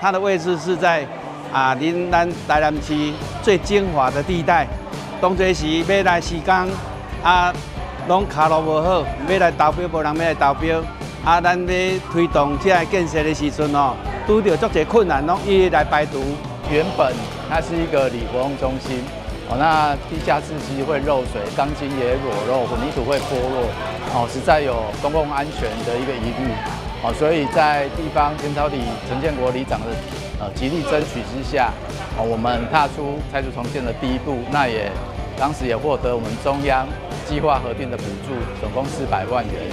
它的位置是在啊，恁咱台南市最精華的地帶。當初時欲來施工啊，攏跤路無好，欲來投標無人欲來投標。啊，咱咧推動這个建設的時陣哦，拄著足濟困難，攏一一來排除。原本它是一個里活動中心，哦，那地下室其實會漏水，鋼筋也裸露，混凝土會剝落，哦，實在有公共安全的一個疑慮，哦，所以在地方淺草里陳建國里長的極力爭取之下，哦，我們踏出拆除重建的第一步，那也當時也獲得我們中央計劃核定的補助，總共400萬元。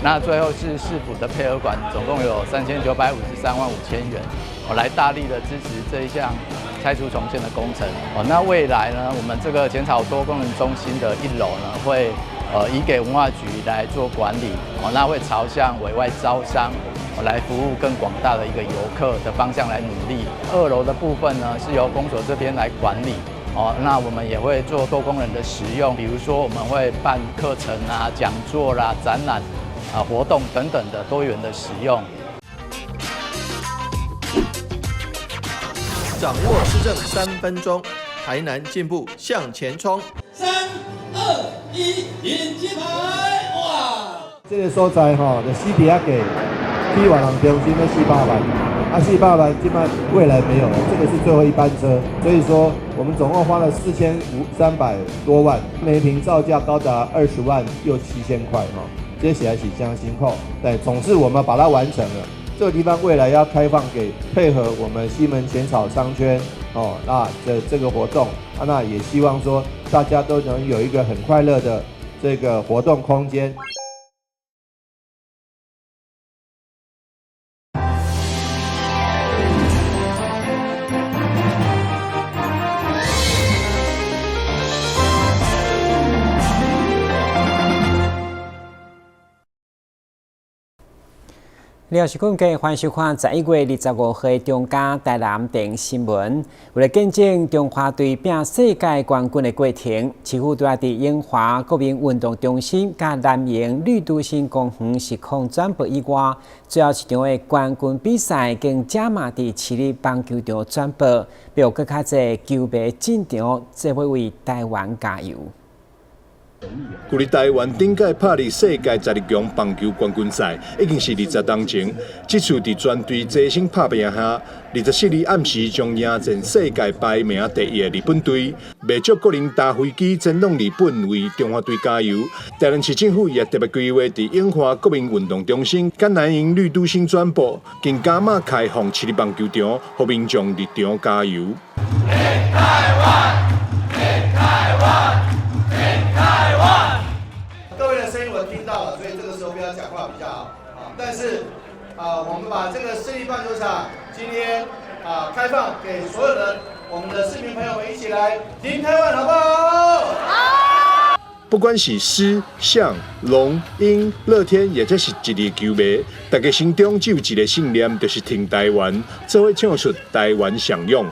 那最後是市府的配額款，總共有3953萬5千元，我來大力的支持這一項拆除重建的工程。哦，那未來呢，我們這個淺草多功能中心的一樓呢，會移給文化局來做管理。哦，那會朝向委外招商，來服務更廣大的一個遊客的方向來努力。二樓的部分呢，是由公所這邊來管理。哦，那我們也會做多功能的使用，比如說我們會辦課程啊、講座啦、展覽啊、活動等等的多元的使用。掌握市政3分鐘，台南進步向前衝。3、2、1，引金牌！哇！這個所在吼，就死佇遐過，去外人中心欲四百萬，啊四百萬這擺未來沒有了，這個是最後一班車，所以說我們總共花了四千五三百多萬，每坪造價高達20萬又7千塊哈，這起來是真辛苦，但總之我們把它完成了。這個地方未來要開放給配合我們西門淺草商圈哦，那的這個活動，啊，那也希望說大家都能有一個很快樂的這個活動空間。了是講過，歡迎收看11月25號的中嘉台南電新聞。為了見證中華隊拼世界冠軍的過程，市府拄仔佇永華國民運動中心佮南營綠都新公園實況轉播以外，最後一場的冠軍比賽更加碼佇市立棒球場轉播，欲閣較濟球迷進場，做伙為台灣加油。距離台灣頂屆拍入世界12強棒球冠軍賽，已經是20冬前。這次佇全隊齊心拍拼下，24日暗時將迎戰世界排名第一的日本隊。袂少國人搭飛機前往日本為中華隊加油。台南市政府也特別規劃佇永華國民運動中心、佮南營綠都新轉播，更加碼開放市立棒球場，予民眾入場加油。台灣，台灣，台灣。各位的聲音我聽到了，所以這個時候不要講話比較好啊。但是啊，我們把這個市立棒球場今天啊開放給所有的我們的市民朋友們一起來挺台灣，好不好？好。不管是獅、象、龍、鷹、樂天，或者是一日球迷，大家心中只有一個信念，就是挺台灣，做伙唱出台灣上勇。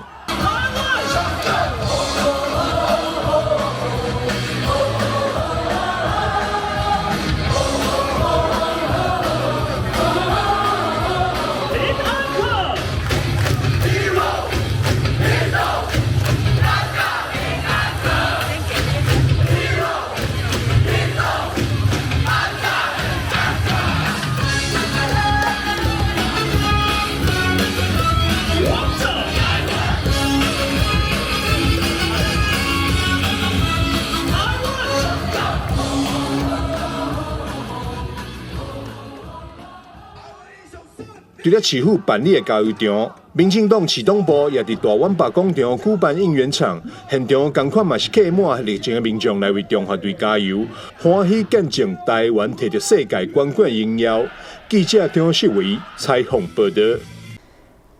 除了市府辦理的加油場，民進黨市黨部也佇大遠百廣場舉辦應援場，現場仝款嘛是客滿熱情的民眾來為中華隊加油，歡喜見證台灣摕著世界冠軍榮耀。記者張世偉採訪報導。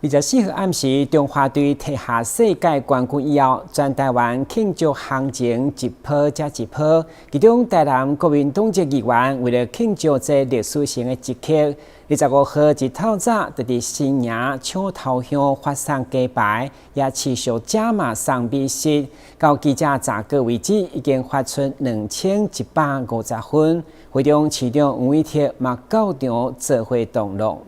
24號暗時，中華隊摕下世界冠軍以後，全台灣慶祝行情一波接一波。其中，台南國民黨籍議員為了慶祝這歷史性的一刻，25號一透早就佇新營搶頭香發送雞排，也持續加碼送美食。到記者查稿為止，已經發出2150份。會中市長黃偉哲嘛到場做伙同樂。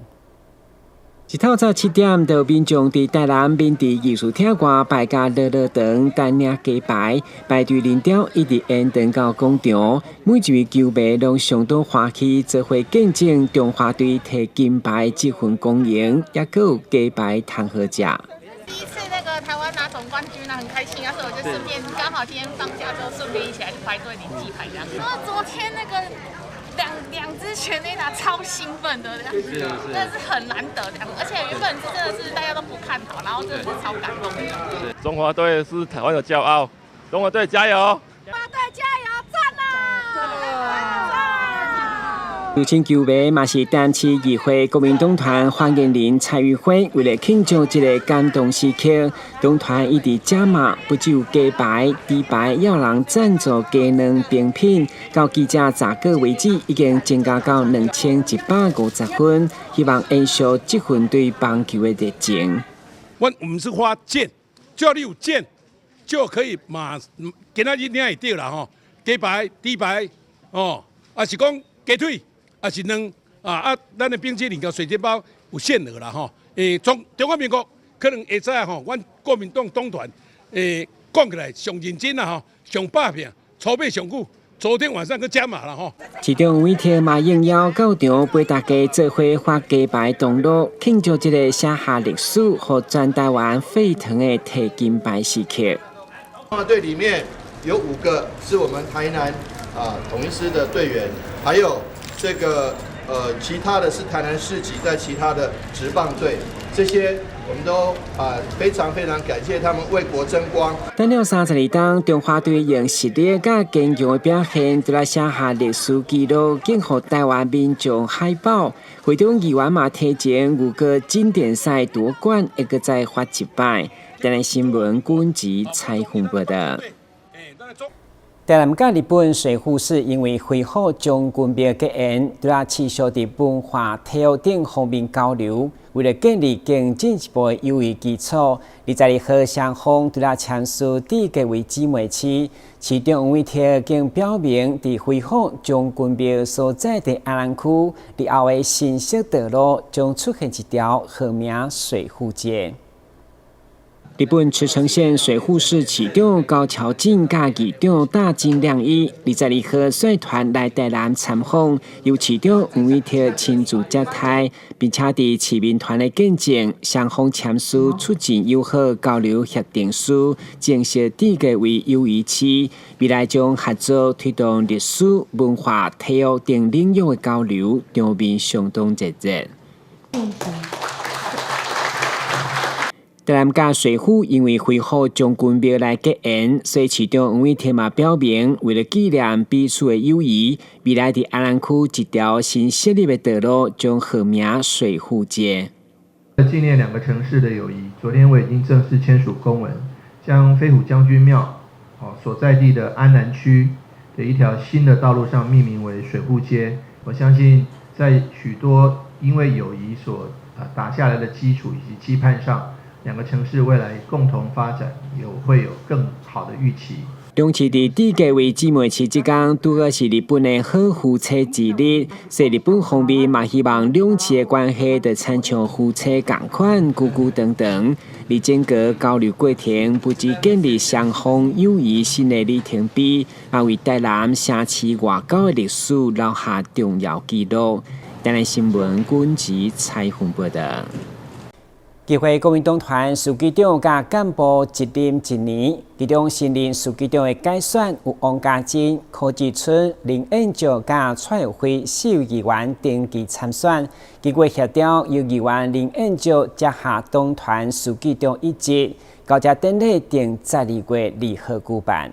一透早7點，就民眾佇台南明治藝術廳外排甲落落長，等領雞排，排隊人潮一直延長到廣場。每一位球迷攏相當歡喜，做伙見證中華隊提金牌這份光榮，猶閣有雞排通好食。第一次那個台灣拿總冠軍啊，很開心啊，所以我就順便剛好今天放假，就順便一起來排隊領雞排這樣。昨天那個兩支全壘打超興奮的，這樣子，真的是很難得這樣，而且原本真的是大家都不看好，然後真的是超感動的。中華隊是台灣的驕傲，中華隊加油！中華隊加油，讚啦！有請球迷嘛是台南市議會國民黨團發言人蔡玉輝，為了慶祝這個感動時刻，黨團一直加碼，不只有雞排、豬排，也有人贊助雞卵冰品。到記者查稿為止，已經增加到2150份，希望延續這份對棒球的熱情。我毋是發券，只要你有券，就可以馬今仔日領會著啦吼，雞排、豬排，哦，抑是講雞腿。抑是卵啊啊！咱的冰淇淋佮水煎包有限額啦吼。中華民國可能會知吼，阮國民黨黨團講起來上認真啦吼，上拍拚，籌備上久，昨天晚上閣加碼啦吼。市長黃偉哲嘛應邀到場陪大家做伙發雞排同樂，慶祝這個寫下歷史，予全台灣沸騰的提金牌時刻。中華隊裡面有五個是我們台南啊統一獅的隊員，還有這個其他的是台南市籍在其他的職棒隊，這些我們都啊非常非常感謝他們為國爭光。等了32冬，中華隊用實力佮堅強的表現，就來寫下歷史紀錄，更予台灣民眾海報。會長議員嘛提前預告經典賽奪冠，會閣再發一擺。台南新聞軍籍採訪報道。台南佮日本水戶市因為飛虎將軍廟結緣，對啊持續佇文化、體育等方面交流。為了建立更進一步的友誼基礎，22號雙方對啊簽署締結為姊妹市。市長黃偉哲更表明，佇飛虎將軍廟所在的安南區，日後的新設道路將出現一條號名水戶街。日本茨城縣水戶市市長高橋進佮議長大津亮一，22號率團來台南參訪，由市長黃偉哲親自接待，並且佇市民團的見證，雙方簽署促進友好交流協定書，正式締結為友誼市，未來將合作推動歷史、文化、體育等領域的交流，場面相當熱烈。台南佮水戶因為飛虎將軍廟來結緣，所以市長黃偉哲嘛表明，為了紀念彼此的友誼，未來佇安南區一條新設立的道路將號名水戶街。紀念兩個城市的友誼，昨天我已經正式簽署公文，將飛虎將軍廟所在地的安南區的一條新的道路上命名為水戶街。我相信，在許多因為友誼所打下來的基礎以及期盼上，兩個城市未來共同發展，會有更好的預期。兩市佇締結為姊妹市這工，拄好是日本的好夫妻之日，所以日本方面嘛希望兩市的關係就親像夫妻仝款，久久長長。而整個交流過程，不只建立雙方友誼新的里程碑，也為台南城市外交的歷史留下重要記錄。台南新聞軍籍採訪報道。議會國民黨團書記長佮幹部一任一年，其中新任書記長的改選有王家珍、柯志春、林燕石佮蔡玉輝四位議員登記參選，經過協調，由議員林燕石接下黨團書記長一職，交接典禮定12月2號舉辦。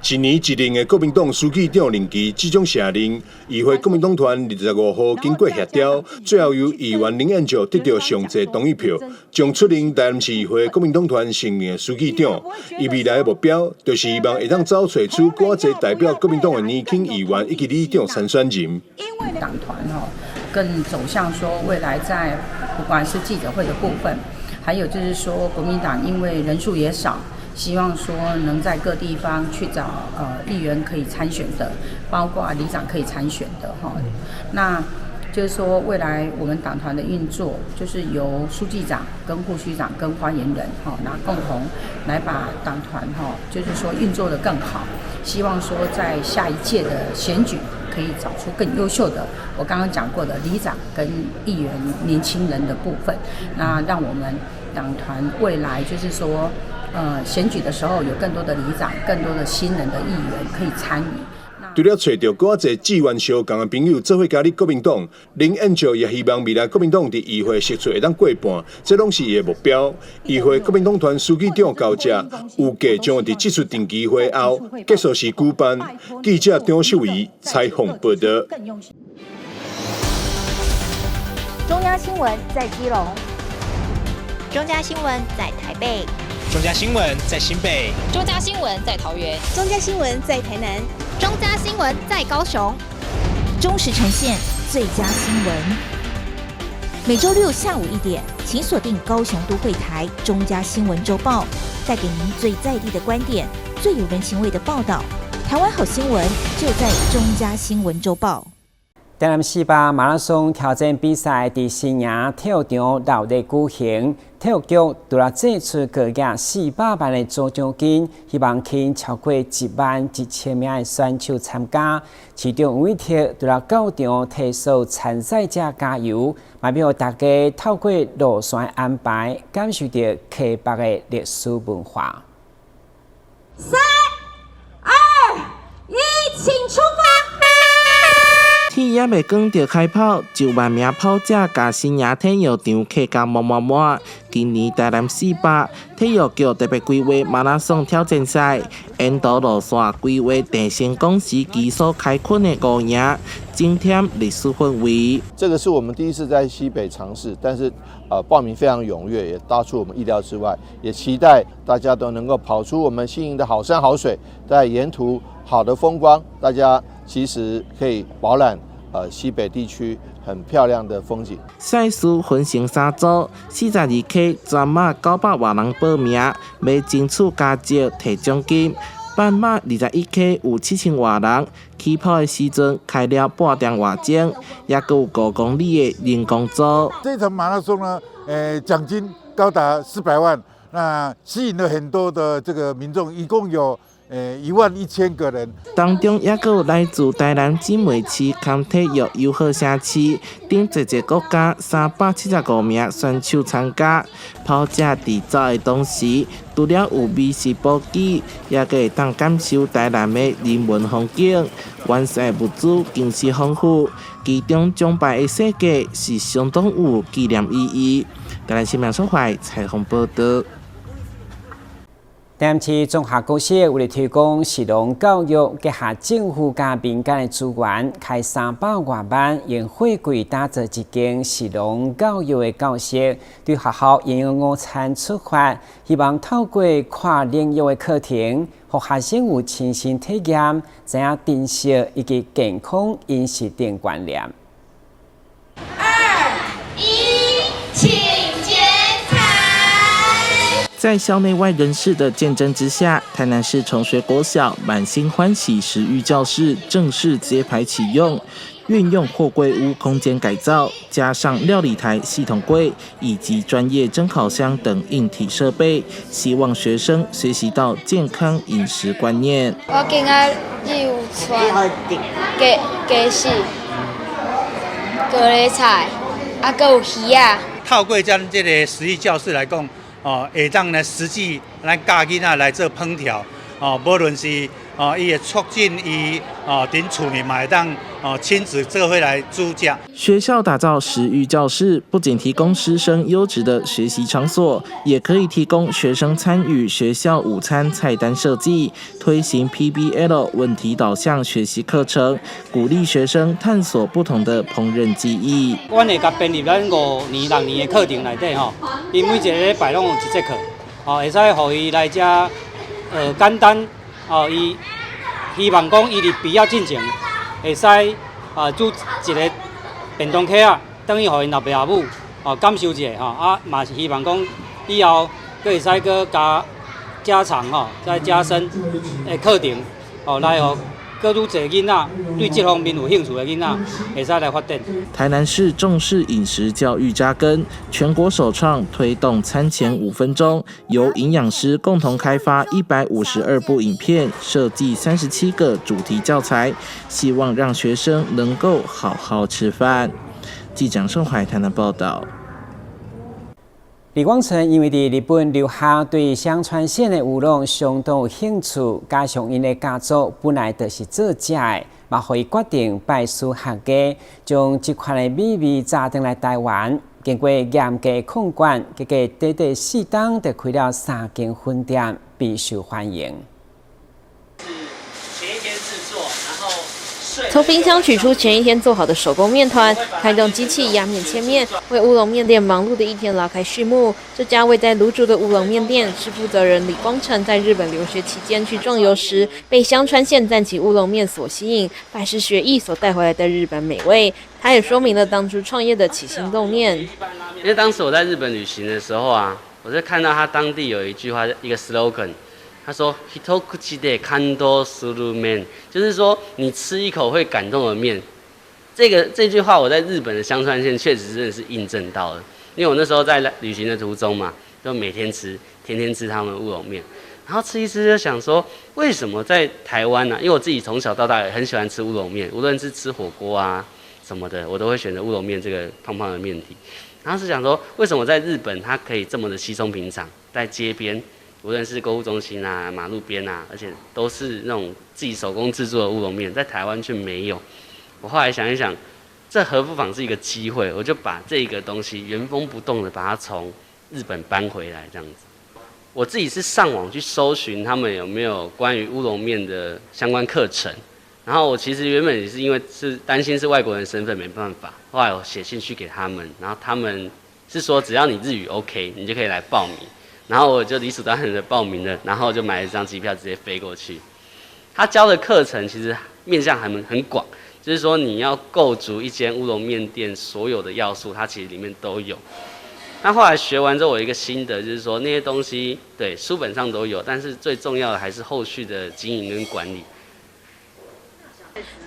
一年一任的國民黨書記長任期這種卸任，議會國民黨團25號經過協調，最後由議員林燕石得著上濟同意票，將出任台南市議會國民黨團成員的書記長。伊未來的目標，就是希望會當走揣出閣較濟代表國民黨的年輕議員以及里長參選人。黨團哦，更走向說未來在不管是記者會的部分，還有就是說國民黨因為人數也少。希望說能在各地方去找議員可以參選的，包括里長可以參選的哈。那就是說未來我們黨團的運作，就是由書記長跟副區長跟發言人哈，那共同來把黨團哈，就是說運作得更好。希望說在下一屆的選舉，可以找出更優秀的，我剛剛講過的里長跟議員年輕人的部分，那讓我們黨團未來就是說，選舉的時候有更多的里長、更多的新人的議員可以參與。除了揣著閣較濟志願相仝的朋友做伙加入國民黨，林燕照也希望未來國民黨佇議會席數會當過半，這攏是伊的目標。議會國民黨團書記長高捷預計將會佇這次定期會後結束時舉辦。記者張秀儀採訪報導。中央新聞在基隆，中嘉新聞在台北，中嘉新聞在新北，中嘉新聞在桃園，中嘉新聞在台南，中嘉新聞在高雄，忠實呈現最佳新聞。每週六下午1點，請鎖定高雄都會台中嘉新聞週報，帶給您最在地的觀點，最有人情味的報道。台灣好新聞就在中嘉新聞週報。台南四百馬拉松挑戰比賽佇新營體育場熱烈舉行，體育局除了祭出高額400萬的總獎金，希望吸引超過1萬1千名的選手參加。市長委託除了到場替所有參賽者加油，嘛欲予大家透過路線安排，感受著溪北的歷史文化。三、二、一，請出發！天猶未光就開跑，9萬名跑者共新營體育場客甲滿滿滿。今年台南四百體育局特別規劃馬拉松挑戰賽，沿途路線規劃鄭成功時期所開墾的五營，增添歷史氛圍。這個是我們第一次在西北嘗試，但是報名非常踴躍，也大出我們意料之外。也期待大家都能夠跑出我們新營的好山好水，在沿途好的風光，大家其實可以飽覽西北地區很漂亮的風景。賽事分成三組，42K 全馬900外人報名，欲爭取佳績提獎金。半馬21K 有7000外人，起跑的時陣開了半點外鐘，也閣有5公里的人工組。這場馬拉松呢，獎金高達400萬，那吸引了很多的這個民眾，一共有1萬1千個人。當中也閣有來自台南姊妹市兼體育友好城市等濟濟國家375名選手參加。跑者佇走的同時，除了有美食補給，也閣會當感受台南的人文風景。完賽物資更是豐富，其中獎牌的設計是相當有紀念意義。台南新聞所懷採訪報導。台南市綜合國小為了推廣食農教育，結合政府佮民間的資源，開300外萬，用貨櫃打造一間食農教育的教室，對學校營養午餐出發，希望透過跨領域的課程，予學生有親身體驗，知影珍惜以及健康飲食等觀念。二一，請剪彩。在校內外人士的見證之下，台南市崇學國小滿心歡喜食育教室正式揭牌啟用。運用貨櫃屋空間改造，加上料理台、系統櫃以及專業蒸烤箱等硬體設備，希望學生學習到健康飲食觀念。我今仔日有帶雞雞翅、高麗菜，啊，閣有魚仔。透過咱這个食育教室來講，會當來實際來教囡仔來做烹調，無論是伊會促進伊佇厝內嘛會當親子做伙來煮食。學校打造食育教室，不僅提供師生優質的學習場所，也可以提供學生參與學校午餐菜單設計，推行 PBL 問題導向學習課程，鼓勵學生探索不同的烹飪技藝。阮會共編入咱5年、6年的課程內底吼，伊每一个禮拜攏有一節課，會使予伊來遮簡單，伊希望講伊佇畢業進前會使煮一个便當盒仔，轉去予𪜶老爸母感受一下吼，嘛是希望講以後閣會使閣加長吼，再加深的課程，來予閣愈濟囡仔對這方面有興趣的囡仔，會使來發展。台南市重視飲食教育扎根，全國首創推動餐前5分鐘，由營養師共同開發152部影片，設計37個主題教材，希望讓學生能夠好好吃飯。記者盛懷台南報道。李光成因為佇日本留學，對香川縣的烏龍相當有興趣，加上𪜶的家族本來就是做食的，嘛予伊決定拜師學藝，將這款的美味炸轉來台灣。經過嚴格控管，結果短短4冬就開了三間分店，備受歡迎。前一天製作，然後從冰箱取出前一天做好的手工麵團，開動機器壓麵切麵，為烏龍麵店忙碌的一天拉開序幕。這家位在蘆竹的烏龍麵店是負責人李光成在日本留學期間去壯遊時，被香川縣讚岐烏龍麵所吸引，拜師學藝所帶回來的日本美味。他也說明了當初創業的起心動念。因為當時我在日本旅行的時候啊，我就看到他當地有一句話，一個 slogan。他說：“一口で感動する麺”，就是說你吃一口會感動的麵。這句話我在日本的香川縣確實真的是印證到了。因為我那時候在旅行的途中嘛，就每天吃，天天吃他們烏龍麵，然後吃一吃就想說，為什麼在台灣呢？因為我自己從小到大也很喜歡吃烏龍麵，無論是吃火鍋啊什麼的，我都會選擇烏龍麵這個胖胖的麵體。然後是想說，為什麼在日本它可以這麼的稀鬆平常，在街邊？無論是購物中心啊、馬路邊啊，而且都是那種自己手工製作的烏龍麵，在台灣卻沒有。我後來想一想，這何不妨是一個機會？我就把這個東西原封不動的把它從日本搬回來，這樣子。我自己是上網去搜尋他們有沒有關於烏龍麵的相關課程，然後我其實原本也是因為是擔心是外國人身份沒辦法，後來我寫信去給他們，然後他們是說只要你日語 OK，你就可以來報名。然後我就理所當然的報名了，然後就買了一張機票直接飛過去。他教的課程其實面向還很廣，就是說你要構築一間烏龍麵店所有的要素，它其實裡面都有。那後來學完之後，我有一個心得就是說那些東西對書本上都有，但是最重要的還是後續的經營跟管理。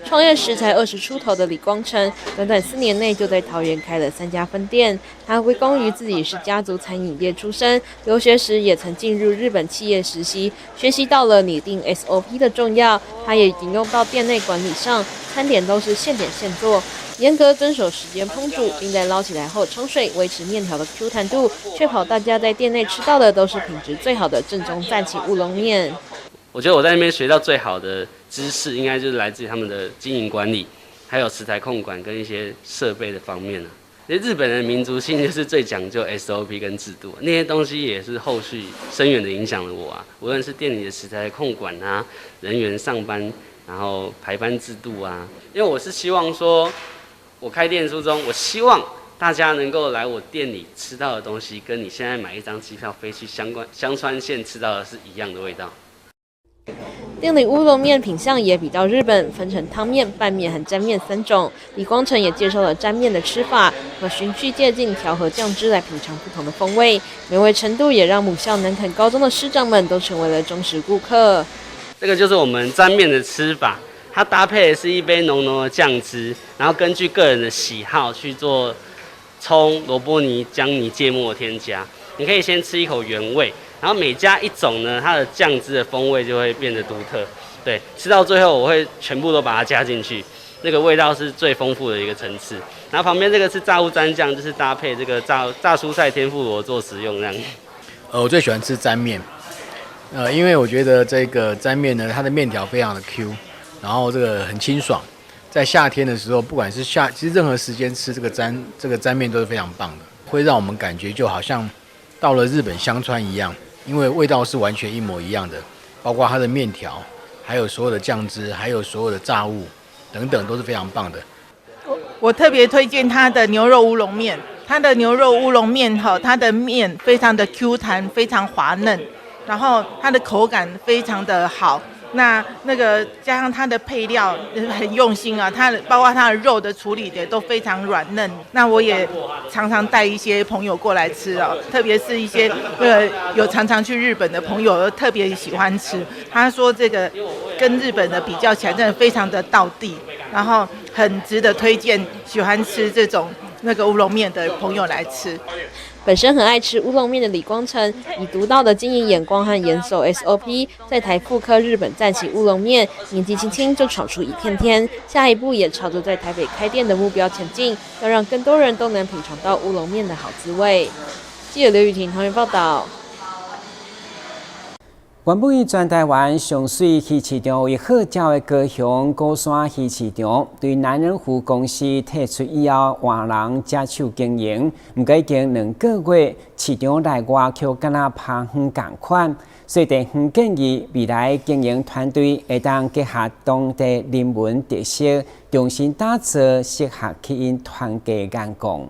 創業時才20出頭的李光成，短短4年內就在桃園開了三家分店。他歸功於自己是家族餐飲業出身，留學時也曾進入日本企業實習，學習到了擬定 SOP 的重要。他也引用到店內管理上，餐點都是現點現做，嚴格遵守時間烹煮，並在撈起來後沖水，維持麵條的 Q 彈度，確保大家在店內吃到的都是品質最好的正宗讚岐烏龍麵。我覺得我在那邊學到最好的知識，應該就是來自於他們的經營管理，還有食材控管跟一些設備的方面啊。因為日本人民族性就是最講究 SOP 跟制度，那些東西也是後續深遠的影響了我啊。無論是店裡的食材控管啊，人員上班，然後排班制度啊。因為我是希望說，我開店初衷，我希望大家能夠來我店裡吃到的東西，跟你現在買一張機票飛去香川縣吃到的是一樣的味道。店裡烏龍麵品項也比較日本，分成湯麵、拌麵和沾麵三種。李光成也介紹了沾麵的吃法，和循序漸進調和醬汁來品嘗不同的風味，美味程度也讓母校南崁高中的師長們都成為了忠實顧客。這個就是我們沾麵的吃法，它搭配的是一杯濃濃的醬汁，然後根據個人的喜好去做蔥、蘿蔔泥、薑泥、芥末添加。你可以先吃一口原味。然後每加一種呢，它的醬汁的風味就會變得獨特。對，吃到最後我會全部都把它加進去，那個味道是最豐富的一個層次。然後旁邊這個是炸物蘸醬，就是搭配這個炸蔬菜天婦羅做食用這樣。我最喜歡吃沾麵，因為我覺得這個沾麵呢，它的麵條非常的 Q，然後這個很清爽，在夏天的時候，不管是夏，其實任何時間吃這個沾麵都是非常棒的，會讓我們感覺就好像到了日本香川一樣。因為味道是完全一模一樣的，包括它的麵條，還有所有的醬汁，還有所有的炸物等等，都是非常棒的。我特別推薦它的牛肉烏龍麵，它的牛肉烏龍麵哈，它的麵非常的 Q 彈，非常滑嫩，然後它的口感非常的好，那个加上它的配料很用心啊，它包括它的肉的处理的都非常软嫩。那我也常常带一些朋友过来吃哦，特别是一些有常常去日本的朋友特别喜欢吃。他说这个跟日本的比较起来，真的非常的道地，然后很值得推荐喜欢吃这种那个乌龙面的朋友来吃。本身很爱吃乌龙面的李光成，以独到的经营眼光和严守 SOP，在台复刻日本赞岐乌龙面，年纪轻轻就闯出一片天。下一步也朝着在台北开店的目标前进，要让更多人都能品尝到乌龙面的好滋味。记者刘雨婷桃园报道。原本于全台湾上媠鱼市场为好食的高雄鼓山鱼市场，对南仁湖公司退出以后，换人接手经营。毋过已经2个月，市场内外却敢若拍远仝款。所以地方建议未来经营团队会当结合当地人文特色，重新打造适合吸引团家眼光。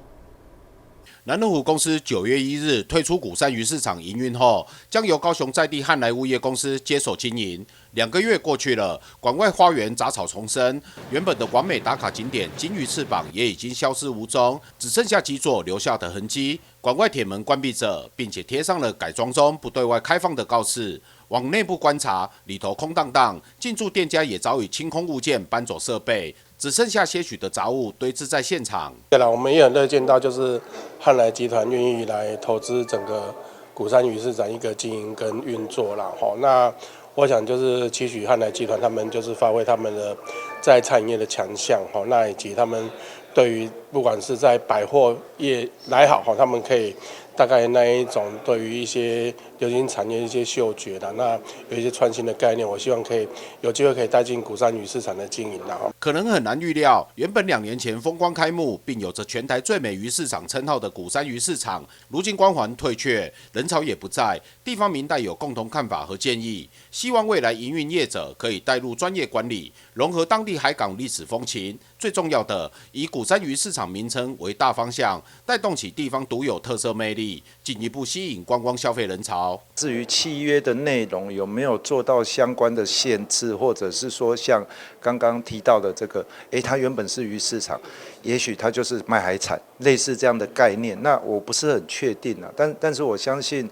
南仁湖公司9月1日退出鼓山鱼市场营运后，将由高雄在地汉来物业公司接手经营。2个月过去了，馆外花园杂草丛生，原本的完美打卡景点金鱼翅膀也已经消失无踪，只剩下基座留下的痕迹。馆外铁门关闭着，并且贴上了改装中不对外开放的告示。往内部观察，里头空荡荡，进驻店家也早已清空物件，搬走设备，只剩下些许的杂物堆置在现场。对了，我们也很乐见到，就是汉来集团愿意来投资整个鼓山鱼市场一个经营跟运作了。吼，那我想就是期许汉来集团他们就是发挥他们的在餐饮业的强项，吼，那以及他们对于不管是在百货业来好，吼，他们可以大概那一种对于一些流行产业一些嗅觉的，那有一些创新的概念，我希望可以有机会可以带进鼓山鱼市场的经营的。可能很难预料，原本2年前风光开幕，并有着全台最美鱼市场称号的鼓山鱼市场，如今光环退却，人潮也不在。地方民代有共同看法和建议，希望未来营运业者可以带入专业管理，融合当地海港历史风情。最重要的，以鼓山鱼市场名称为大方向，带动起地方独有特色魅力，进一步吸引观光消费人潮。至于契约的内容有没有做到相关的限制，或者是说像刚刚提到的这个，它原本是鱼市场，也许它就是卖海产，类似这样的概念，那我不是很确定啊。但是我相信，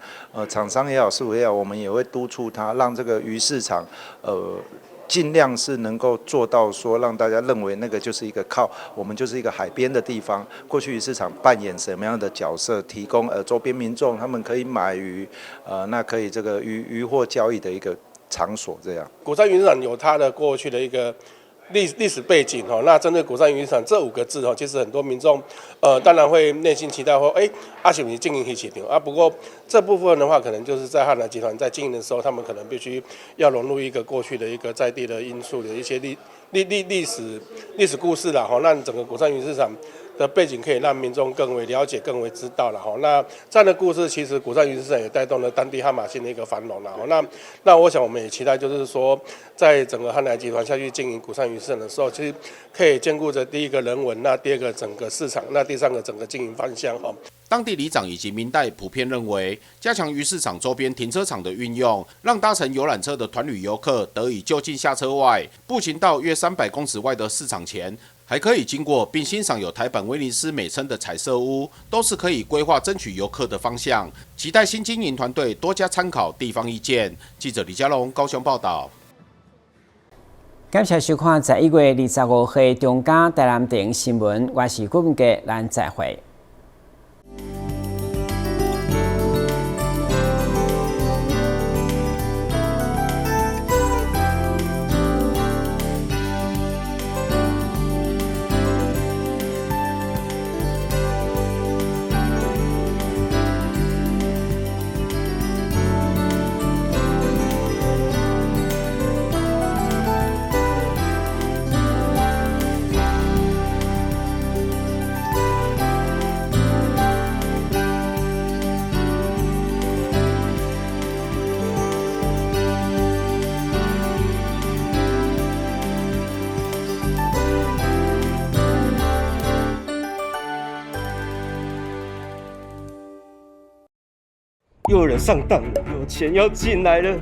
厂商也好，师傅也好，我们也会督促他，让这个鱼市场，尽量是能够做到说，让大家认为那个就是一个靠我们就是一个海边的地方。过去鱼市场扮演什么样的角色？提供周边民众他们可以买鱼，那可以这个鱼货交易的一个场所。这样，鼓山鱼市场有它的过去的一个历史背景哦。那针对鼓山鱼市场这5个字哦，其实很多民众当然会内心期待说，是不是经营鱼市场啊？不过这部分的话，可能就是在汉来集团在经营的时候，他们可能必须要融入一个过去的一个在地的因素的一些历史故事啦，吼，让整个鼓山鱼市场的背景可以让民众更为了解、更为知道了吼。那这样的故事，其实鼓山鱼市场也带动了当地哈马星的一个繁荣了。那我想我们也期待，就是说，在整个汉来集团下去经营鼓山鱼市场的时候，其实可以兼顾着第一个人文，那第二个整个市场，那第三个整个经营方向哈。当地里长以及民代普遍认为，加强鱼市场周边停车场的运用，让搭乘游览车的团旅游客得以就近下车外，步行到约300公尺外的市场前，还可以经过并欣赏有台版威尼斯美称的彩色屋，都是可以规划争取游客的方向。期待新经营团队多加参考地方意见。记者李佳龙高雄报道。感谢收看11月25号中嘉台南电新闻，我是郭文杰，咱再会。又有人上当了，有钱要进来了。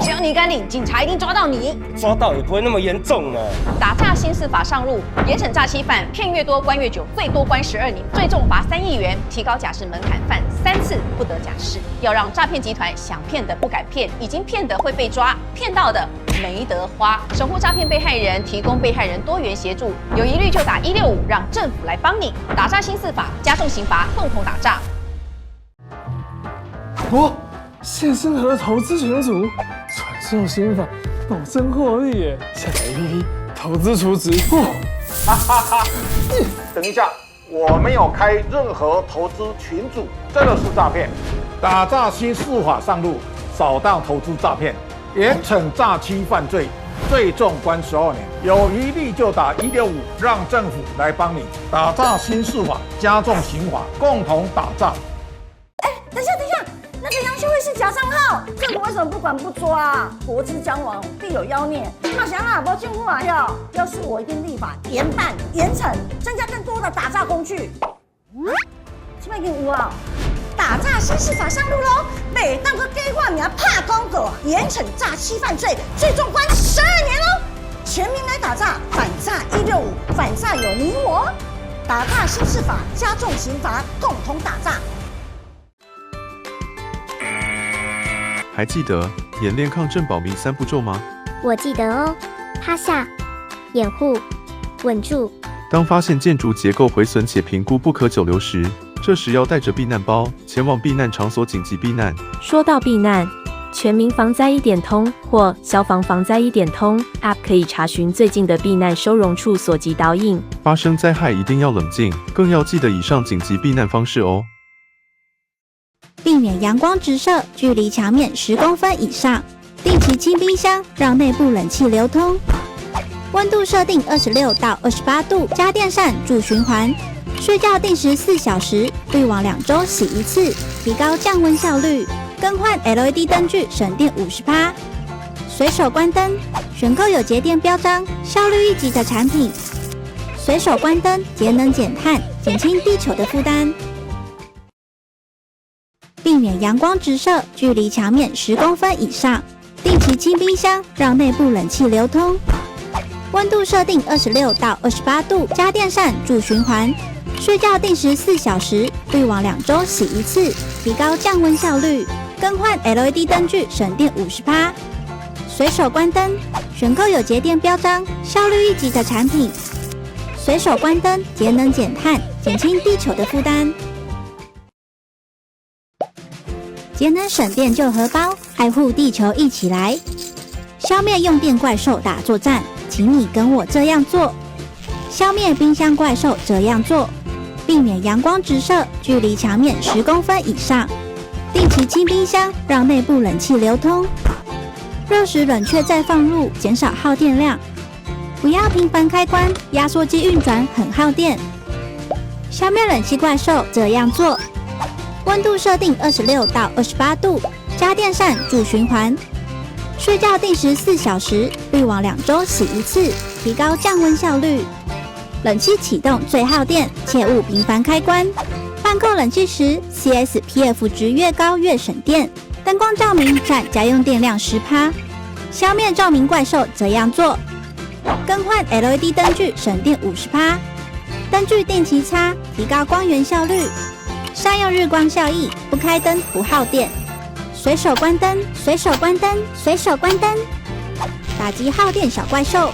只要你敢领，警察一定抓到你。抓到也不會那麼嚴重啊。打詐新司法上路，嚴懲詐欺犯，騙越多關越久，最多關12年，最重罰3億元，提高假釋門檻，犯三次不得假釋。要讓詐騙集團想騙的不敢騙，已經騙的會被抓，騙到的沒得花。守護詐騙被害人，提供被害人多元協助，有疑慮就打165，讓政府來幫你。打詐新司法，加重刑罰，共同打詐。我謝生和投資群組傳授心法，保證獲利耶！下載 APP 投資儲值。哈哈哈！等一下，我沒有開任何投資群組，這個是詐騙。打詐新司法上路，掃蕩投資詐騙，嚴懲詐欺犯罪，最重關12年。有疑慮就打165，讓政府來幫你。打詐新司法，加重刑罰，共同打詐。哎，等一下，等一下。那個楊秀慧是假賬號，政府為什麼不管不抓？國之將亡，必有妖孽。那想啊，無政府啊要是我一定立法嚴辦嚴懲，增加更多的打詐工具。這擺已經有啊，打詐新司法上路嘍！袂當閣假掛名拍廣告，嚴懲詐欺犯罪，最重關12年嘍！全民來打詐，反詐165，反詐有你我。打詐新司法，加重刑罰，共同打詐。還記得演練抗震保命三步驟嗎？我記得哦，趴下、掩護、穩住。當發現建築結構毀損且評估不可久留時，這時要帶着避難包前往避難場所緊急避難。說到避難，全民防災一點通或消防防災一點通 App 可以查詢最近的避難收容處所及導引。發生災害一定要冷靜，更要記得以上緊急避難方式哦。避免陽光直射，距離牆面10公分以上。定期清冰箱，讓內部冷氣流通。溫度設定26到28度，加電扇助循環。睡覺定時4小時，濾網2週洗一次，提高降溫效率。更換 LED 燈具，省電50%。隨手關燈，選購有節電標章、效率一級的產品。隨手關燈，節能減碳，減輕地球的負擔。避免陽光直射，距離牆面10公分以上。定期清冰箱，讓內部冷氣流通。溫度設定26到28度，加電扇助循環。睡覺定時4小時，濾網2週洗一次，提高降溫效率。更換 LED 燈具，省電50%。隨手關燈，選購有節電標章、效率一級的產品。隨手關燈，節能減碳，減輕地球的負擔。節能省電救荷包，愛護地球一起來！消滅用電怪獸打作戰，請你跟我這樣做。消滅冰箱怪獸這樣做，避免陽光直射，距離牆面10公分以上。定期清冰箱，讓內部冷氣流通。熱食冷卻再放入，減少耗電量。不要頻繁開關，壓縮機運轉很耗電。消滅冷氣怪獸這樣做。溫度設定26到28度，加電扇助循環。睡覺定時4小時，濾網2週洗一次，提高降溫效率。冷氣啟動最耗電，切勿頻繁開關。換購冷氣時，CSPF 值越高越省電。燈光照明佔家用電量10%。消滅照明怪獸這樣做：更換 LED 燈具省電50%。燈具定期擦，提高光源效率。善用日光效益，不開燈不耗電。隨手關燈，隨手關燈，隨手關燈。打擊耗電小怪獸。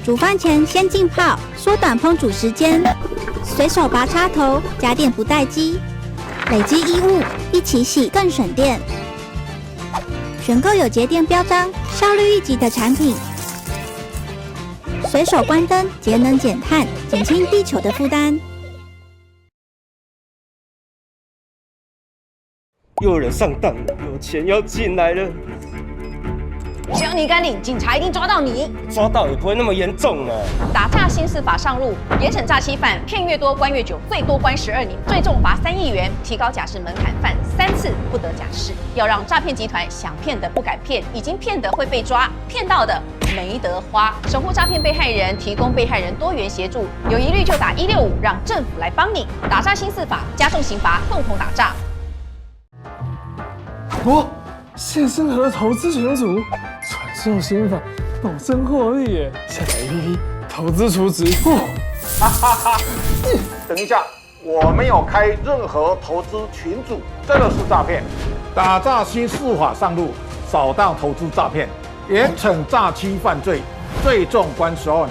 煮飯前先浸泡，縮短烹煮時間。隨手拔插頭，家電不待機。累積衣物一起洗更省電。選購有節電標章、效率一級的產品。隨手關燈，節能減碳，減輕地球的負擔。又有人上當了，有錢要進來了。只要你敢領，警察一定抓到你。抓到也不會那麼嚴重啊。打詐新司法上路，嚴懲詐欺犯，騙越多關越久，最多關12年，最重罰3億元，提高假釋門檻，犯三次不得假釋。要讓詐騙集團想騙的不敢騙，已經騙的會被抓，騙到的沒得花。守護詐騙被害人，提供被害人多元協助，有疑慮就打165，讓政府來幫你。打詐新司法，加重刑罰，共同打詐。我謝生和投資群組，傳授心法，保證獲利耶！下載 APP 投資儲值。哈哈哈！等一下，我沒有開任何投資群組，這個是詐騙。打詐新手法上路，掃蕩投資詐騙，嚴懲詐欺犯罪，最重關12年。